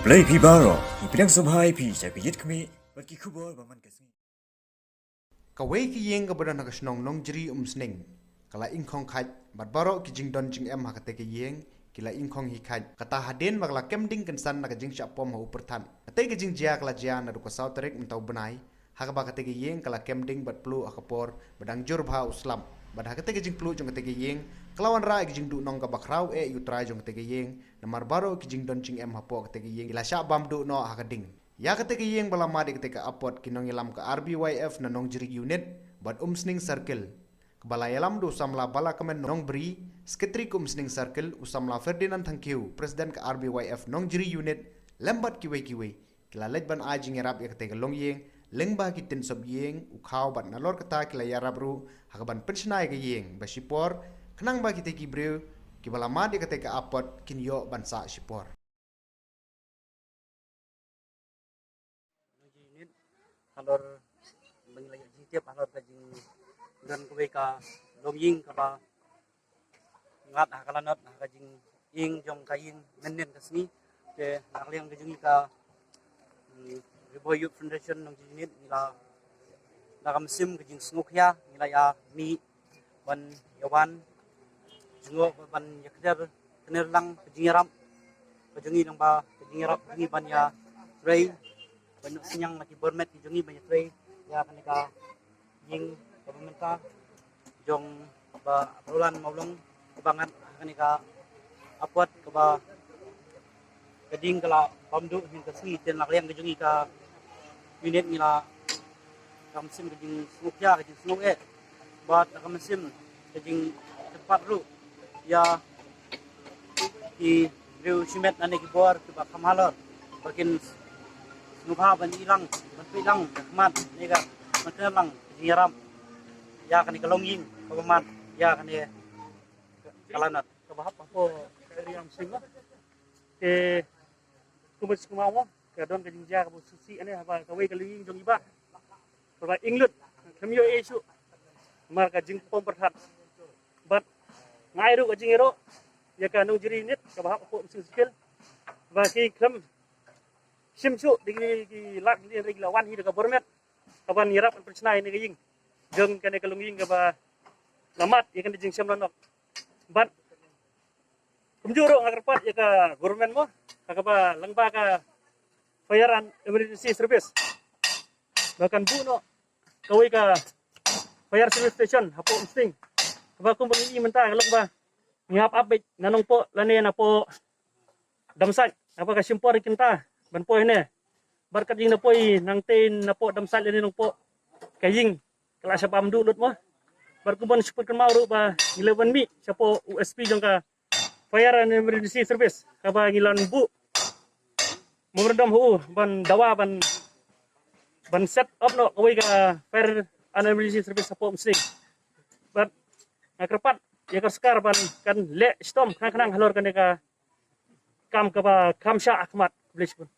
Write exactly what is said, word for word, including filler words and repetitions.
Blei phi baroh, ngi pdiang sngewbha ïa phi sha ka Ïit Khmih bad ki khubor ba man ka sngi. Kawei ka ïing kaba don ha ka shnong Nongjri Umsning ka la ingkhong khait bad baroh ki jingdon jingem ha katei ka ïing ki la ingkhong hi khait. Kata hadien ba ka la kem ding kynsan na ka jingshah pom ha u pyrthat. Katei ka jingjia ka la jia naduh ka saw tarik mynta u bnai, ha kaba katei ka ïing ka la kem ding bad pluh ha ka por ba dang jur bha u slap. Bad ha katei ka jingpluh jong katei ka ïing ka la wanrah ïa ka jingduhnong kaba khraw eh ïa u trai jong katei ka ïing, namar baroh ki jingdon jingem hapoh katei ka ïing ki la shah bam duh noh ha ka ding. Ïa katei ka ïing ba la mad ïa katei ka apot ki nongïalam ka R B Y F na Nongjri Unit bad Umsning Circle, kaba la ïalam da u samla Balakmen Nongbri, Secretary ka Umsning Circle, u samla Ferdinand Thangkhiew, President ka R B Y F Nongjri Unit, lem bad kiwei kiwei, ki la leit ban ai jingïarap ïa katei ka longïing lyngba ki tynsop ïing, u khaw bad nalor kata ki la ïarap ruh ha kaban pynshna ïa ka ïing ba shipor, khnang ba kitei ki briew kiba la mad ïa katei ka apot kin ïoh ban sah shipor. Nongjri Unit, halor ba ngi la ïoh jingtip halor ka jingdon kawei ka longïing kaba ngat ha ka lanot ha ka jingïing jong ka ïing mynnin ka sngi. Te na ka liang ka jong ngi ka, mm, Ri Bhoi Youth Foundation Nongjri Unit ngi la, da ka mynsiem ka jingsngewkhia ngi la ïa mih ban ïa wan jngoh ban ïa kner kner lang ka jingïarap ka jong ngi, nang ba ka jingïarap ka jong ngi ban ïa trei ban ïa synñiang la ki bor met ki jong ngi ban ïa trei ïa kane ka ïing kaba mynta jong Bah Roland Mawlong kaba ngat ha kane ka apot kaba ka ding ka la bam duh hynnin ka sngi. Te na ka liang ka jong ngi ka unit ngi la ka mynsiem ka jingsngewkhia ka jingsngew eh bad ka mynsiem ka jingkyrpad ruh ïa ki briew shimet lane ki bor kiba kham halor ba kin sngewbha ban ïalang ban peit lang ka khmat ne ka ban kner lang ka jingïarap ïa kane ka longïing kaba mad ïa kane ka lanot. Kaba hap hapoh ka area Umsning. Te kumba sngewbha mo ka don ka jingjia kaba sngewsih ane haba kawei ka longïing jong i bah kaba ing lut khlem ïoh ei shuh namar ka jingpom pyrthat. Bad nga ai ruh ka jingïaroh ïa ka Nongjri Unit kaba hap hapoh Umsning Circle ba ki khlem shim shuh da ki lad ki lien, ki la wan hi da ka bor met kaban ïarap ban pynshna ïa kane ka ïing jong kane ka longïing kaba la mad ïa kane ka jingshem lanot. Bad kumjuh ruh nga kyrpad ïa ka government mo ha kaba lyngba ka Fire and Emergency Service ba kan buh noh kawei ka fire service station hapoh Umsning. Kaba kumba ngi i mynta ka long ba ngi hap ap beit na Nongpoh lane napoh Damsait, haba ka shim por ïa kita ban poi hangne. Bad ka dei na poi nangtei napoh Damsait lane Nongpoh ka ïing ka la shah bam duh lut mo. Bad kumba ngi shu pynkynmaw ruh ba ngi la wan mih shapoh u S P jong ka Fire and Emergency Service kaba ngi la buh memorandum ha u ban dawa ban ban set up noh kawei ka Fire and Emergency Service hapoh Umsning. Bad nga kyrpad ïa ka sorkar ban kan leh shitom khnang khnang halor kane ka kam kaba kham shah ha khmat. Khublei shibun.